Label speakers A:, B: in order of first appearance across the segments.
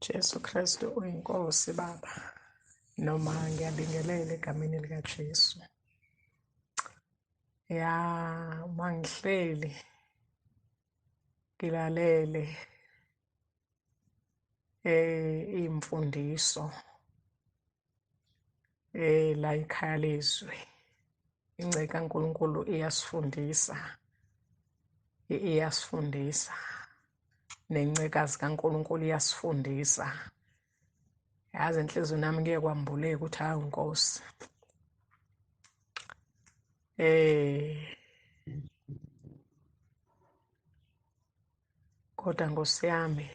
A: Jesu Kristu uyiNkosi Baba, noma ngiyabingelela egameni likaJesu. Ya, uma ngihleli ngilalele iy'mfundiso la ekhaya lezwi, ingceke kaNkulunkulu iyasifundisa, iyasifundisa, nencekazi kaNkulunkulu iyasifundisa. Yazi enhliziyweni nami kuye kwambuleka ukuthi hawu Nkosi, kodwa Nkosi yami,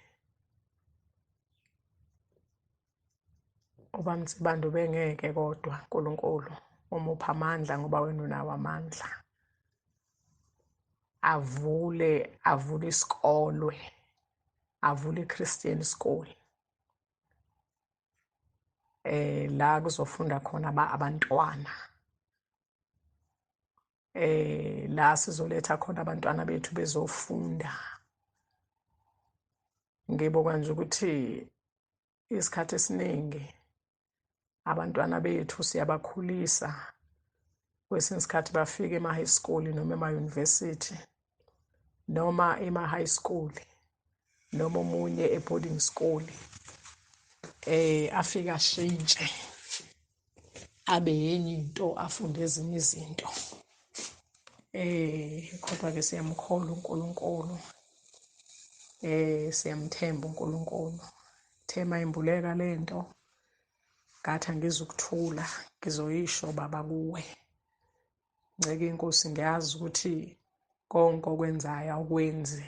A: uBaba bengeke kodwa uNkulunkulu umupha amandla, ngoba wena unawo amandla. Avule isikole, avule i-Christian school la kuzofunda khona abantwana, la sizoletha khona abantwana bethu bezofunda. Ngibuka nje ukuthi isikhathi esiningi abantwana bethu siyabakhulisa, kwesinye isikhathi bafike ema-high school noma ema-university noma ema-high school noma omunye e-boarding school, afike ashintshe abe yenye into, afunde ezinye izinto. Kodwa-ke siyamkholwa uNkulunkulu, siyamthemba uNkulunkulu. Thema imbuleka lento, ngathi angizukuthula, ngizoyisho Baba kuwe. Nceke inkosi, ngiyazi ukuthi konke okwenzayo awukwenzi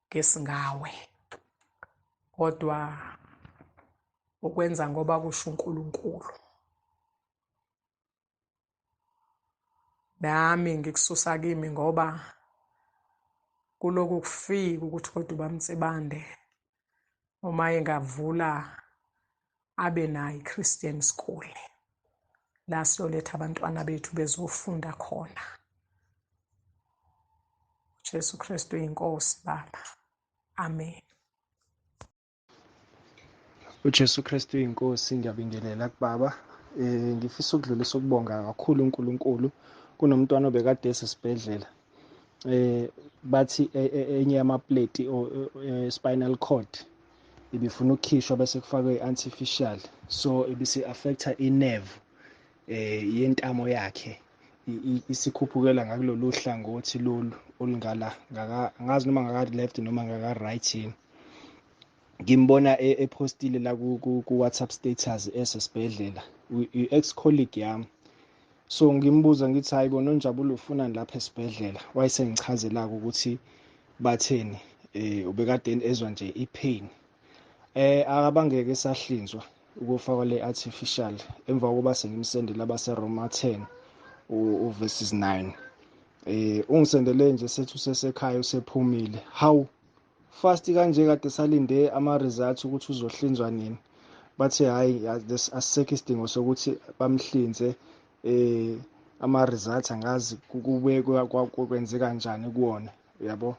A: ngesingawe, kodwa ukwenza ngoba kusho uNkulunkulu. Nami ngikususa kimi, ngoba kuloku kufika ukuthi kodwa uBaba uma engavula abe nayo i-Christian school la siyoletha abantwana bethu bezofunda khona. Jesu Kristu uyiNkosi Baba. Amen.
B: UJesu Kristu uyiNkosi. Ngiyabingelela kubaba. Ngifisa ukudlulisa ukubonga kakhulu uNkulunkulu kunomntwana obekade esesibhedlela. Bathi enye yamapleti spinal cord ibifuna ukukhishwa bese kufakwe i-artificial, so ibisi affecta i-nerve yentamo yakhe, isikhuphukela ngakulolu hlangothi lolu olungala, angazi noma ngaka left noma ngaka right yini. Ngimbona epostile la ku WhatsApp status esesibhedlela, i-ex colleague yami. So ngimbuza ngithi hayi bona uNjabulo ufunani lapha esibhedlela, wayesengichazela ukuthi batheni, ubekade ezwa nje ipain. Akabangeke esahlinzwa ukufakwa le artificial emva kokuba sengimsendele abase Roma 10 verses 9. Ungisendele nje sethu sesekhaya usephumile. How fast kanje kade salinde ama results ukuthi uzohlinzwa nini. Bathe hayi asisekho isidingo sokuthi bamhlinze, ama results angazi kube kwenzeka kanjani kuwona, uyabo.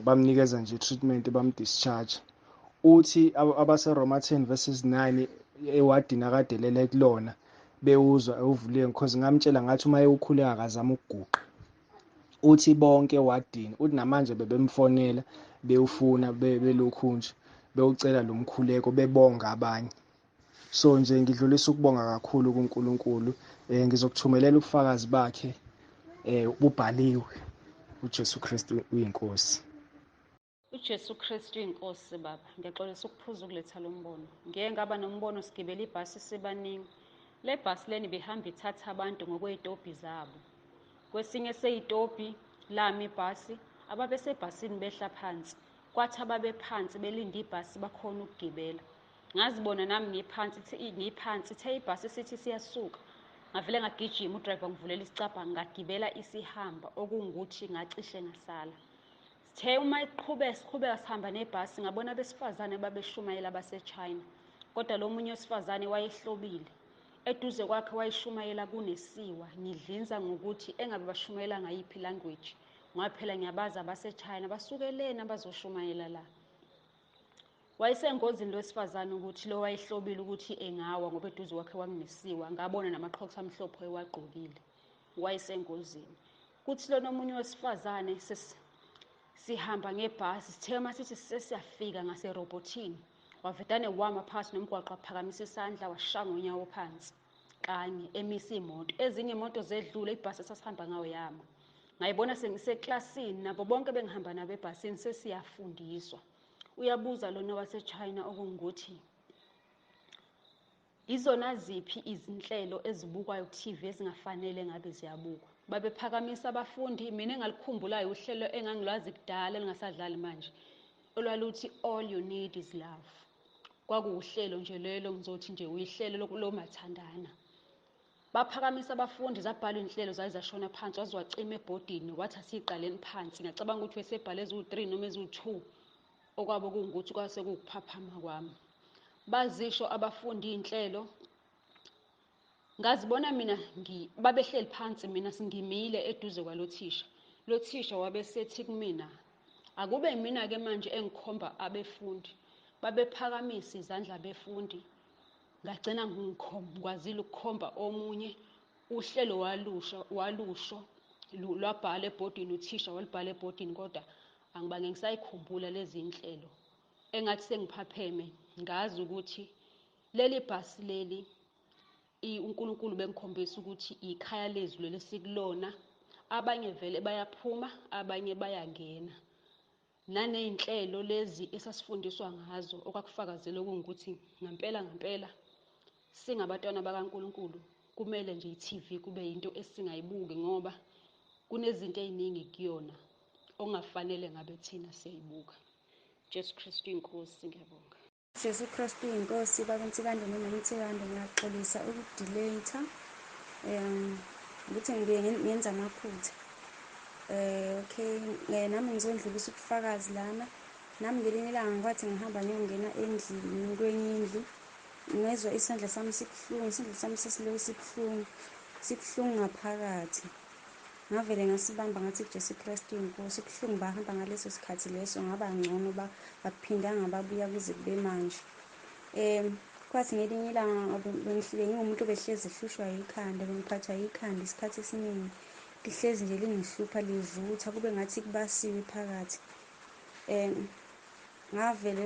B: Bamnikeza nje treatment, bamdischarge. Uthi abase Roma 10 verses 9 ewadini akadelele kulona bewuzwa ewuvuliwe, because ngamtshela ngathi uma ewukhuleka akazama ukuguqa. Uthi bonke ewadini, uthi namanje bebemfonela bewufuna belokhu nje bewucela lo mkhuleko bebonga abanye. So nje ngidlulisa ukubonga kakhulu kuNkulunkulu. Ngizokuthumelela ubufakazi bakhe, bubhaliwe. uJesu Kristu uyiNkosi.
C: uJesu Kristu uyiNkosi Baba. Ngiyaxolisa ukuphuza ukuletha lo mbono. Ngiye ngaba nombono sigibela ibhasi sibaningi. Le bhasi leni ibihamba ithatha abantu ngokwey'tobhi zabo. Kwesinye sey'tobhi lami ibhasi, ababesebhasini behla phansi. Kwathi ababephansi belinde ibhasi bakhona ukugibela. Ngazibona nami ngiphansi, ithe ibhasi sithi siyasuka. Ngavele ngagijima, udrayiva ngivulela isicabha, ngagibela isihamba, okungukuthi ngacishe ngasala. Sithe uma siqhubeka sihamba nebhasi, ngabona abesifazane ababeshumayela baseChina. Kodwa lo munye wesifazane wayehlobile. Eduze kwakhe wayeshumayela kunesiwa. Ngidlinza ngokuthi engabe bashumayela ngayiphi language. Ngoba phela ngiyabazi abaseChina basuke lena bazoshumayela la. Wayesengozini lo wesifazane ukuthi lo wayehlobile ukuthi engawa ngoba eduze kwakhe kwakunesiwa, ngabona namaqhotha amhlophe ewagqokile. Wayesengozini. Kuthi lona omunye wesifazane sihamba ngebhasi, sithe uma sithi sesiyafika ngaserobhothini, wavedane wama phakathi nomgwaqo, waphakamisa isandla, washaya ngonyawo phansi kanye, emisa imoto. Ezinye imoto zedlule, ibhasi esasihamba ngayo yama. Ngayibona sengiseklasini, nabo bonke bengihamba nabo ebhasini, sesiyafundiswa. Uyabuza lona waseChina okungukuthi izona ziphi izinhlelo ezibukwayo ku-TV ezingafanele ngabe ziyabukwa. Babephakamisa abafundi, mina engalikhumbulayo uhlelo engangilwazi kudala elingasadlali manje, olwaluthi All You Need Is Love. Kwakuwuhlelo nje lelo, ngizothi nje uyihlelo lomathandana. Baphakamisa abafundi, zabhalwa iy'nhlelo zaze zashona phansi, waze wacima ebhodini, wathi asiyiqaleni phansi. Ngiyacabanga ukuthi wesebhale eziwu-3 noma eziwu-2, okwabo kungukuthi kwase kuwukuphaphama kwami. Bazisho abafundi iy'nhlelo, ngazibona mina babehleli phansi, mina singimile eduze kwalo thisha. Lo thisha wabe sethi kumina, akube mina-ke manje engikhomba abefundi. Babephakamisa izandla abefundi, ngagcina ngikwazile ukukhomba omunye. Uhlelo walusho lwabhala ebhodini, uthisha walubhala ebhodini, kodwa angibange ngisayikhumbula lezi nhlelo. Engathi sengiphapheme ngazi ukuthi leli bhasi leli uNkulunkulu bengikhombisa ukuthi ikhaya lezulu lesikulona, abanye vele bayaphuma, abanye bayangena. Naney'nhlelo lezi esasifundiswa ngazo okwakufakazela okungukuthi ngampela ngampela singabantwana bakaNkulunkulu, kumele nje i-TV kube yinto esingayibuki ngoba kunezinto ey'ningi kuyona ongafanele ngabe thina siyayibuka. Jesu Kristu inkosi, ngiyabonga.
D: Jesu Kristu inkosi, Baba Nsibande nomama Nsibande, ngiyaxolisa ukudelete ukuthi ngibuye ngenza amaphutha. Okay, nami ngizondlulisa ubufakazi lana. Nami ngelinye ilanga kwathi ngihamba ngiyongena endlini kwenye indlu, ngezwa isandla sami sibuhlungu, isandla sami sesiloku sibuhlungu, sibuhlungu ngaphakathi. Ngavele ngasibamba ngathi Jesu Kristu inkosi, ubuhlungu bahamba ngaleso sikhathi leso, ngaba ngcono, baphindanga babuya kuze kube manje. Kwathi ngelinye ilanga bengiwumuntu obehlezi ehlushwa yikhanda, bengiphathwa yikhanda isikhathi esiningi, lihlezi nje lingihlupha, livutha kube ngathi kubasiwe phakathi. Ngavele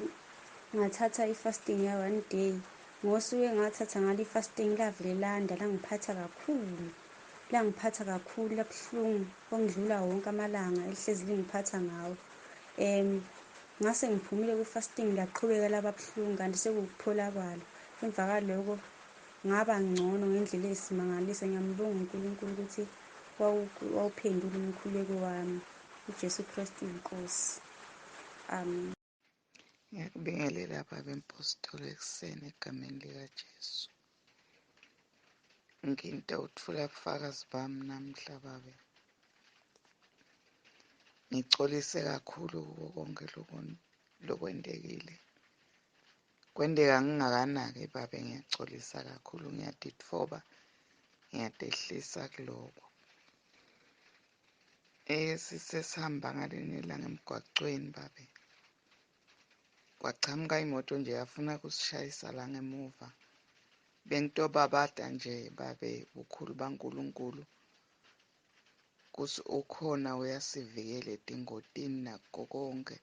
D: ngathatha i-fasting ya 1 day. Ngosuke ngathatha ngalo i-fasting, lavele landa langiphatha kakhulu, langiphatha kakhulu, labuhlungu okudlula wonke amalanga elihlezi lingiphatha ngawo. Ngase ngiphumile kwi-fasting, laqhubeka laba buhlungu kanti sekuwukuphola kwalo. Emva kwaloko ngaba ngcono ngendlela eyisimangaliso. Ngiyambonga uNkulunkulu ukuthi wawuphendula umkhuleko wami. uJesu Kristu inkosi. Amen.
E: Ngiyakubingelela Baba Mpostoli ekuseni egameni likaJesu. Nginto uthula ubufakazi bami namhla Babe. Ngicolise kakhulu kuko konke lokwendekile. Kwendeka ngingakanaki Babe, ngiyacolisa kakhulu, ngiyatitfoba, ngiyatehlisa kuloko. Sisesihamba ngalinye ilanga emgwacweni Babe. Kwachamuka imoto nje yafuna kusishayisa la ngemuva. Bengitobabada nje Babe bukhulu baNkulunkulu kuthi ukhona uyasivikela etingotini nako konke,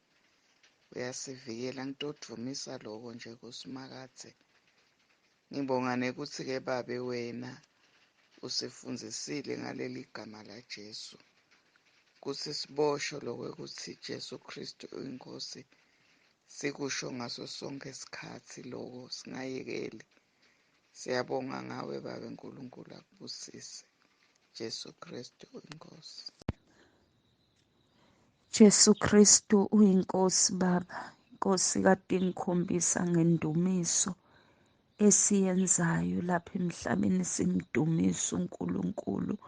E: uyasivikela. Ngitodvumisa loko nje kuSimakadze. Ngibonga nekuthi-ke Babe wena usifundzisile ngaleli gama laJesu kutsi sibosho lokwekuthi Jesu Kristu uyinkosi, sikusho ngaso sonke isikhatsi loko, singayekeli. Siyabonga ngawe Babe, uNkulunkulu akubusise. Jesu Kristu uyinkosi.
F: Jesu Kristu uyinkosi Baba. Inkosi kade ingikhombisa ngendumiso esiyenzayo lapha emhlabeni, simdumisa uNkulunkulu.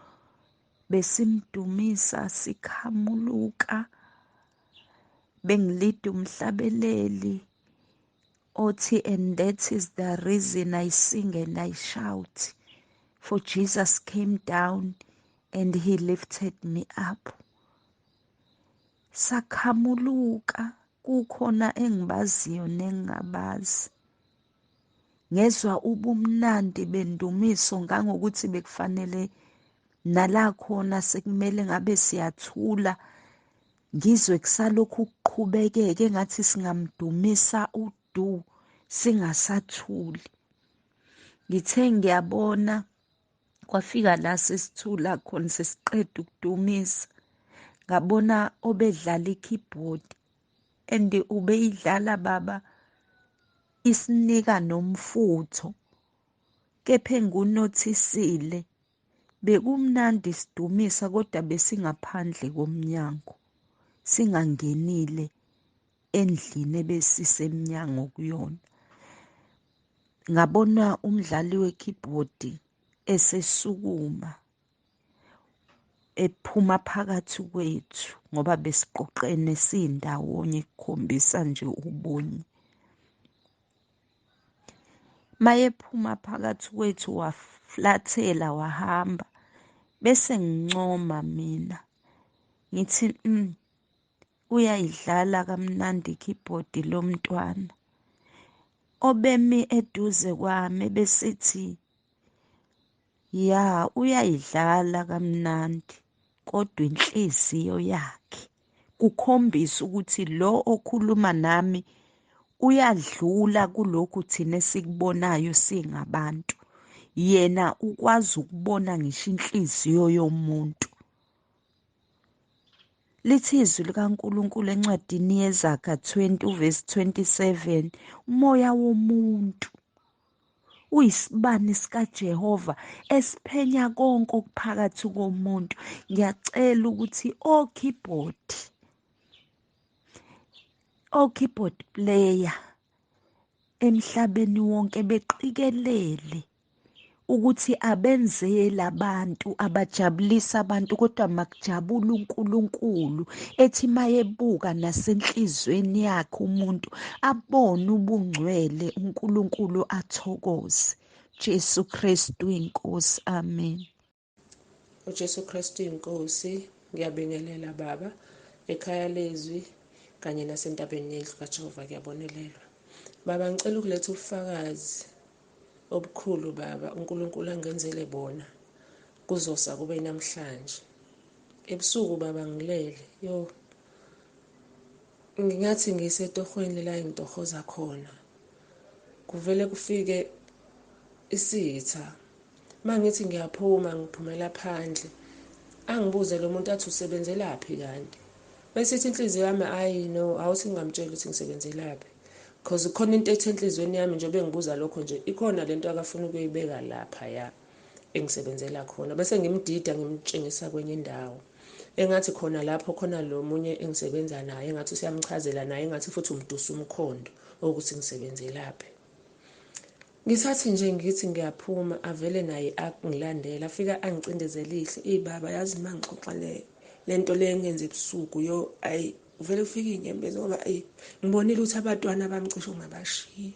F: Besimdumisa sikhamuluka. Bengilida umhlabeleli othi, and that is the reason I sing and I shout, for Jesus came down and he lifted me up. Sakhamuluka Kukhona engibaziyo nengingabazi. Ngezwa ubumnandi bendumiso ngangokuthi bekufanele nala khona sekumele ngabe siyathula, ngizwe kusalokhu kuqhubekeke engathi singamdumisa udu singasathuli. Ngithe ngiyabona kwafika la sesithula khona sesiqeda ukudumisa, ngabona obedlala i-keyboard and ubeyidlala baba isinika nomfutho, kepha engikunothisile bekumnandi sidumisa kodwa besingaphandle komnyango, singangenile endlini ebesisemnyango kuyona. Ngabona umdlali we-keyboard esesukuma ephuma phakathi kwethu ngoba besiqoqene sindawonye kukhombisa nje ubunye. Mayephuma phakathi kwethu waflathela wahamba, bese ngincoma mina ngithi uyayidlala kamnandi i-keyboard lo mntwana. Obemi eduze kwami besithi ya uyayidlala kamnandi kodwa inhliziyo yakhe kukhombisa ukuthi lo okhuluma nami uyadlula kulokhu thina esikubonayo singabantu. Yena ukwazi ukubona ngisho inhliziyo yomuntu. Lithi izwi likaNkulunkulu encwadini yeZaga 20 uvesi 27, umoya womuntu uyisibani sikaJehova esiphenya konke okuphakathi komuntu. Ngiyacela ukuthi o-keyboard player emhlabeni wonke beqikelele ukuthi abenzeli abantu, abajabulisa abantu, kodwa makujabule uNkulunkulu. Ethi mayebuka nasenhlizweni yakhe umuntu abone ubungcwele, uNkulunkulu athokoze. Jesu Kristu inkosi, amen.
G: UJesu Kristu inkosi. Ngiyabingelela baba ekhaya lezwi kanye nasentabeni yendlu kaJehova, kuyabonelelwa. Baba, ngicela ukuletha ubufakazi obukhulu baba uNkulunkulu angenzele bona kuzosa kube namhlanje. Ebusuku baba ngilele, yo ngingathi ngisetohweni la engitohoza khona, kuvele kufike isitha. Mangithi ngiyaphuma ngiphumela phandle, angibuze lo muntu athi usebenzelaphi kanti. Bese ithi inhliziyo yami ayi no, awuthi ngingamtshela ukuthi ngisebenzelaphi, cause khona into ethi enhliziyweni yami nje bengibuza lokho nje, ikhona lento akafuna ukuyibeka lapha ya engisebenzela khona. Bese ngimdida ngimtshengisa kwenye indawo, engathi khona lapho khona lo munye engisebenza naye, engathi usiyamchazela naye, engathi futhi umdusa umkhondo ukuthi ngisebenzelaphi. Ngithathi nje ngithi ngiyaphuma, avele naye angilandela, afika angicindezele ihlo. Ibaba yazi uma ngixoxa lento le engenze ebusuku, yo ayi uvele ufike iy'nyembezi ngoba ayi ngibonile ukuthi abantwana bami cishe ungabashiya.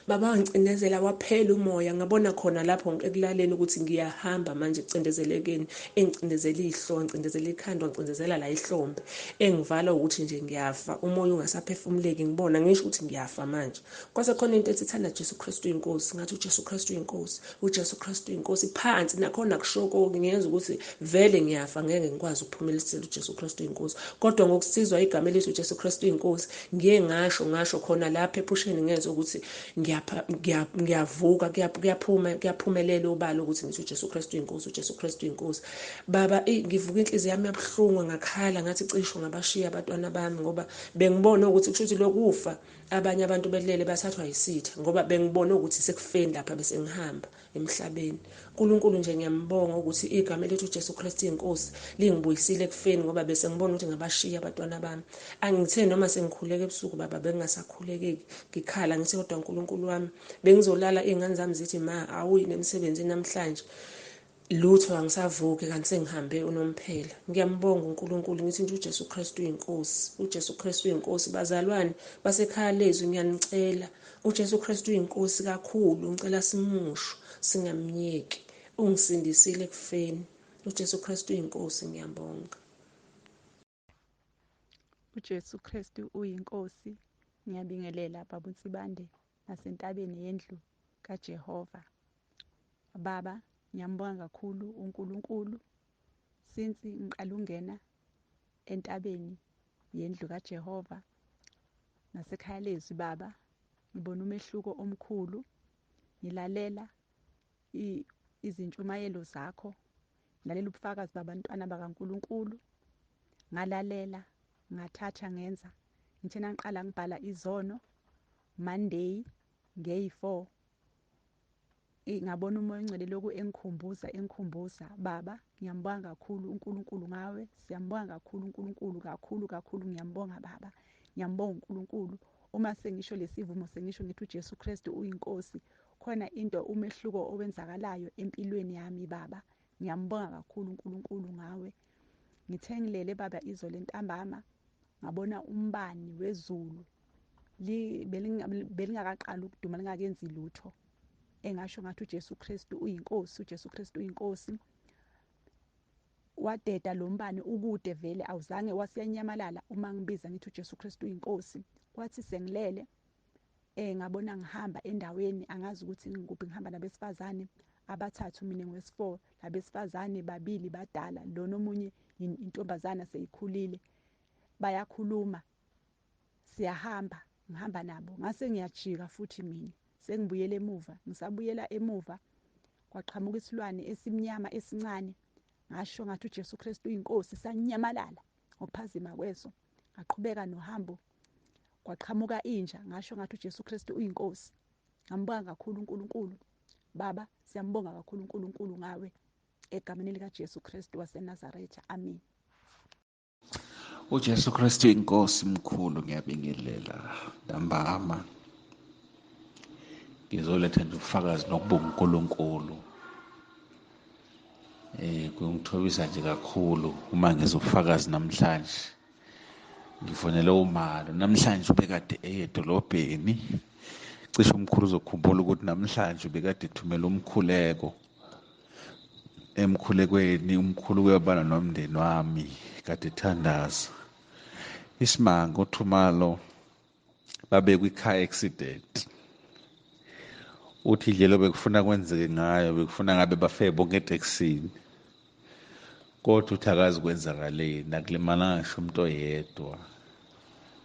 G: Baba wangicindezela waphela umoya, ngabona khona lapho ekulaleni ukuthi ngiyahamba manje ekucindezelekeni, engicindezela ihlo, ngicindezela ikhanda, ngicindezela la ihlombe, engivala ukuthi nje ngiyafa, umoya ungasaphefumuleki, ngibona ngisho ukuthi ngiyafa manje. Kwase khona into ethi thanda Jesu Kristu inkosi, ngathi uJesu Kristu inkosi, uJesu Kristu inkosi, phansi nakhona kushokoki, ngiyenza ukuthi vele ngiyafa, ngeke ngikwazi ukuphumelisela uJesu Kristu inkosi. Kodwa ngokusizwa igama elithi uJesu Kristu inkosi, ngiye ngasho khona lapha ephusheni, ngenza ukuthi ngiyavuka, kuyaphuma, kuyaphumelela ubala ukuthi ngithi uJesu Kristu inkosi, uJesu Kristu inkosi. Baba ngivuka inhliziyo yami yabuhlungu, ngakhala ngathi cisho ngabashiya abantwana bami, ngoba bengibona ukuthi kusho ukuthi lokufa abanye abantu belele bathathwa yisitha, ngoba bengibona ukuthi sekufeni lapha bese ngihamba emhlabeni. uNkulunkulu nje ngiyambonga ukuthi igama elithi uJesu Kristu inkosi lingibuyisile ekufeni, ngoba bese ngibona ukuthi ngabashiya abantwana bami. Angithe noma sengikhuleka ebusuku baba bengingasakhulekeki, ngikhala ngithi kodwa uNkulunkulu wami, bengizolala iy'ngane zami zithi ma awuyi nemsebenzini namhlanje, lutho angisavuki kanti sengihambe unomphela. Ngiyambonga uNkulunkulu ngithi nje uJesu Kristu uyinkosi, uJesu Kristu uyinkosi. Bazalwane basekhaya lezwi ngiyanicela, uJesu Kristu uyinkosi kakhulu, ngicela simusho singamyeki, ungisindisile ekufeni. uJesu Kristu uyinkosi, ngiyabonga.
H: UJesu Kristu uyiNkosi. Ngiyabingelela Baba uNsibande nasentabeni yendlu kaJehova. Baba, ngiyambonga kakhulu uNkulunkulu since ngiqala ungena entabeni yendlu kaJehova nasekhaya lezwi Baba, ngibona umehluko omkhulu. Ngilalela izintshumayelo zakho, ngilalela ubufakazi babantwana bakaNkulunkulu. Ngalalela, ngathatha ngenza. Ngithe nangiqala ngibhala izono Monday ngeyi-4, ngabona uMoya oNgcwele lokhu engikhumbuza. Baba, ngiyambonga kakhulu uNkulunkulu ngawe, siyambonga kakhulu uNkulunkulu, kakhulu kakhulu ngiyambonga Baba, ngiyambonga uNkulunkulu. Uma sengisho lesivumo sengisho ngithi uJesu Kristu uyiNkosi, khona into umehluko owenzakalayo empilweni yami Baba. Ngiyambonga kakhulu uNkulunkulu ngawe. Ngithe ngilele Baba izolo entambama, ngabona umbani wezulu belingakaqali ukuduma, lingakenzi lutho. Engasho ngathi uJesu Kristu uyiNkosi, uJesu Kristu uyiNkosi. Wadeda lo mbani ukude vele, awuzange wasiyanyamalala uma ngibiza ngithi uJesu Kristu uyiNkosi. Kwathi sengilele ngabona ngihamba endaweni, angazi ukuthi ngikuphi, ngihamba nabesifazane abathathu, mina ngowesi-4, labesifazane babili badala, lona omunye intombazana seyikhulile. Bayakhuluma, siyahamba, ngihamba nabo. Ngase ngiyajika futhi mina sengibuyela emuva. Ngisabuyela emuva kwaqhamuka isilwane esimnyama esincane, ngasho ngathi uJesu Kristu uyiNkosi, sanyamalala ngokuphazima kweso. Ngaqhubeka nohambo, kwaqhamuka inja, ngasho ngathi uJesu Kristu uyiNkosi. Ngambonga kakhulu uNkulunkulu. Baba, siyambonga kakhulu uNkulunkulu ngawe, egameni likaJesu Kristu waseNazaretha. Amen.
I: UJesu Kristu inkosi mkhulu, ngiyabingelela ntambama. Ngizoletha nje ubufakazi nokubonga uNkulunkulu. Kungithobisa nje kakhulu uma ngizobufakazi namhlanje. Ngifonele umalo namhlanje, ubekade eye edolobheni. Cishe umkhulu uzokhumbula ukuthi namhlanje ubekade ethumela umkhuleko. Emkhulekweni umkhulu uyabana nomndeni wami kade ethandaza. Isimanga uthumalo babe kwi-car accident. Uthi indlela bekufuna kwenzeke ngayo, bekufuna ngabe bafe bonke etekisini, kodwa uthi akazi kwenzakaleni, akulimalanga ngisho umuntu oyedwa,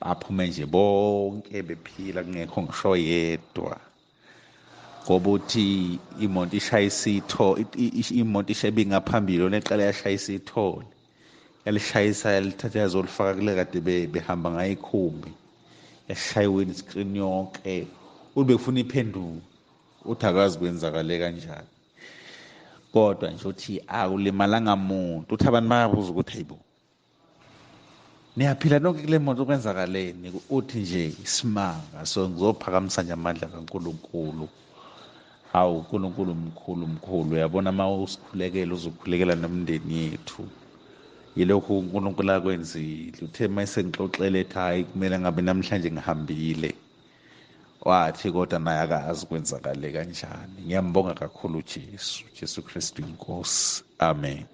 I: baphume nje bonke bephila, kungekho ngisho oyedwa. Ngoba uthi imoto ishayisa imoto ibingaphambili, yona eqala yashayisa ithole, yalishayisa yalithatha yazolifaka kule kade behamba ngayo ikhumbi, yashaya i-windscreen yonke. Uthi bekufuna iphenduke, uthi akazi kwenzakale kanjani, kodwa nje uthi akulimalanga muntu. Uthi abantu bayabuza ukuthi hayibo, niyaphila nonke kule moto, kwenzakaleni? Uthi nje isimanga. So ngizophakamisa nje amandla kaNkulunkulu. Hawu, uNkulunkulu mkhulu mkhulu. Uyabona uma usikhulekela uzokhulekela nomndeni yethu. Yilokhu uNkulunkulu akwenzile. Uthe uma esengixoxele ethi hhayi kumele ngabe namhlanje ngihambile, wathi kodwa naye akazi kwenzakale kanjani. Ngiyambonga kakhulu uJesu, Jesu Kristu inkosi. Amen.